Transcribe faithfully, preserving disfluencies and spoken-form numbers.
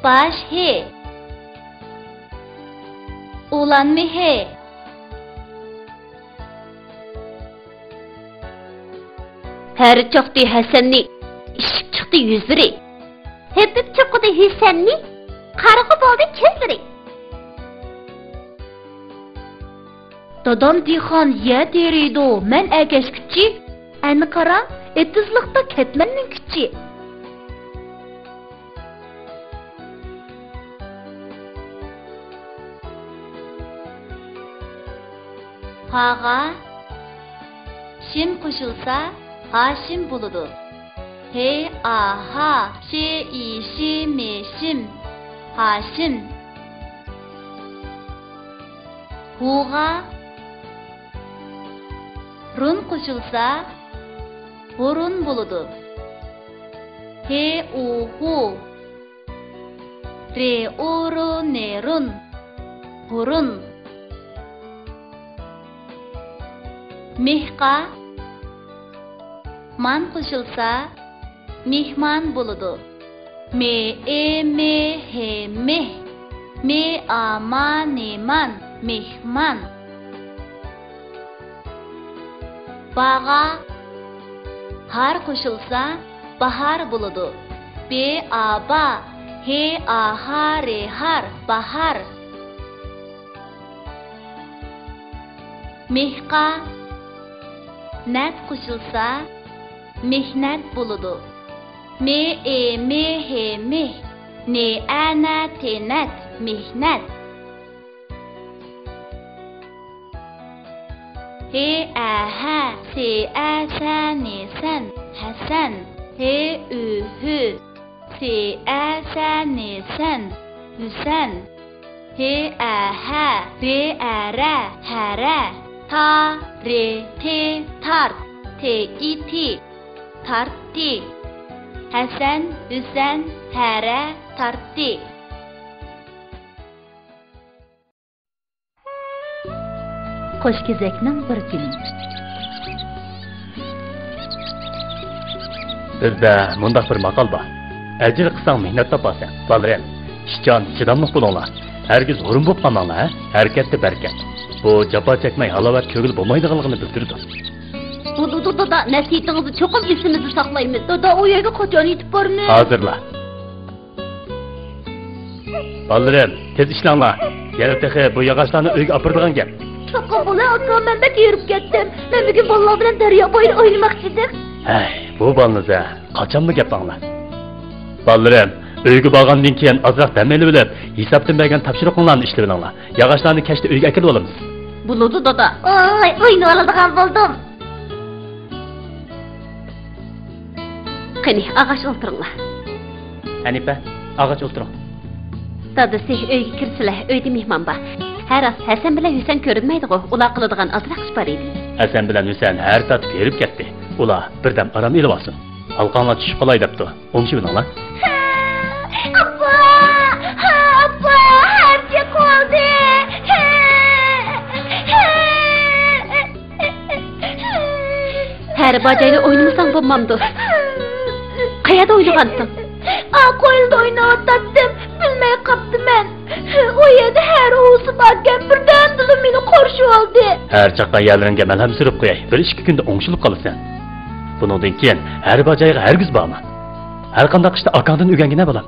باش ھې. ئۇلان مېھى. ھەر چاقتى ھەسەننى، ئىششىپ چىقتى يۈزلىرى. ھېپىپ چوقۇدى ھېسەننى، قارىغۇ بولدى كۆزلىرى. دادام دېھقان يەر تېرىيدۇ، مەن ئەگەشكۈچى. ئەنە قارا، ئېتىزلىقتا كەتمەننىڭ كۈچى. ھاغا شىن قوشۇلسا، ھاشىم بولىدۇ. ھې، ئا، ھا، شې، ئى، شى، مې، شىم. ھاشىم. ھۇغا رۇن قوشۇلسا، ھۇرۇن بولىدۇ. ھې، ئۇ، ھۇ. رې، ئۇ، رۇ، نې، رۇن. ھۇرۇن. مېھقا مان قوشۇلسا، مېھمان بولىدۇ. مې، ئې، مې، ھې، مېھ. مې، ئا، ما، نې، مان. مېھمان. باغا ھار قوشۇلسا، باھار بولىدۇ. بې، ئا، با. ھې، ئا، ھا، رې، ھار. باھار. مېھقا نەت قوشۇلسا، مېھنەت بولىدۇ. مې، ئې، مې، ھې، مېھ. نې، ئە، نە، تې، نەت. مېھنەت. ھې، ئە، ھە، سې، ئە، سە، نې، سەن. ھەسەن. ھې، ئۈ، ھۈ، سې، ئە، سە، نې، سەن. ھۈسەن. ھې، ئە، ھە، رې، ئە، رە، ھەرە. تا، رې، تې، تارت. تې، ئى، تى، تارتتى. ھەسەن، ھۈسەن، ھەرە، تارتتى. قوش كېزەكنىڭ بىر كۈنى. بىزدە مۇنداق بىر ماقال بار: ئەجىر قىلساڭ مېھنەت تاپارسەن. بالىلىرىم، ئىشچان، چىداملىق بولۇڭلار. ھەرگىز ھۇرۇن بولۇپ قالماڭلار، ھە؟ ھەرىكەتتە بەرىكەت. بۇ جاپا چەكمەي ھالاۋەت كۆرگىلى بولمايدىغانلىقىنى بىلدۈرىدۇ. بولىدۇ دادا، نەسىھىتىڭىزنى چوقۇم ئېسىمىزدە ساقلايمىز. دادا، ئۇ يەرگە قاچان يېتىپ بارىمىز؟ ھازىرلا. بالىلىرىم، تېز ئىشلەڭلار. يەنە تېخى بۇ ياغاچلارنى ئۆيگە ئاپىرىدىغان گەپ. چوقۇم بولە، ئاكا، مەن بەك ھېرىپ كەتتىم. مەن بۈگۈن بالىلار بىلەن دەريا بويىدا ئوينىماقچى ئىدىم. ھەي، بۇ بالىنىز ھە، قاچانمۇ گەپ ئاڭلاپ. بالىلىرىم، ئۆيگە بارغاندىن كېيىن ئازراق دەم ئېلىۋېلىپ، ھېسابتىن بەرگەن تاپشۇرۇقۇڭلارنى ئىشلىۋېلىڭلار. ياغاچلارنى كەچتە ئۆيگە ئەكېلىۋالىمىز. بولىدۇ، دادا. ئاي، ئوينىۋالىدىغان بولدۇم. قېنى، ئاغاچ ئولتۇرۇڭلار. ھەنىپە، ئاغاچ ئولتۇرۇڭ. دادىسى، ئۆيگە كىرسىلە، ئۆيدە مېھمان بار. ھە، راست، ھەسەن بىلەن ھۈسەن كۆرۈنمەيدىغۇ، ئۇلار قىلىدىغان ئازراق ئىش بار ئىدى. ھەسەن بىلەن ھۈسەن ھەر تارتىپ ھېرىپ كەتتى. ئۇلار بىردەم ئارام ئېلىۋالسۇن. ھالقاڭلار چۈشۈپ قالاي دەپتۇ. ئوڭشىۋېلىڭلار. ئاپا! ھە، ئاپا! ھەر چىقىۋالدى! ھەر بار جايدا ئوينىمىساڭ بولمامدۇ؟ قەيەردە ئوينىغانتىڭ؟ ئا، قويلىدا ئويناۋاتاتتىم. بىلمەي قاپتىمەن. ئۇ يەردە ھەر ئۇۋىسى باركەن، بىردەمدىلا مېنى قورشىۋالدى. ھەر چاققان يەرلىرىڭگە مەلھەم سۈرۈپ قوياي، بىر ئىككى كۈندە ئوڭشىلىپ قالىسەن. بۇنىڭدىن كېيىن ھەر بار جايغا ھەرگىز بارما. ھەر قانداق ئىشتا ئاكاڭدىن ئۆگەنگىنە، بالام.